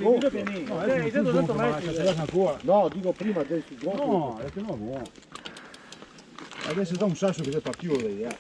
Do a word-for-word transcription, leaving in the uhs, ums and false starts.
No, adesso no, adesso no, ancora. No, digo prima del scontro. No, adesso no, buono. Adesso da un sasso che se fa più lei, eh.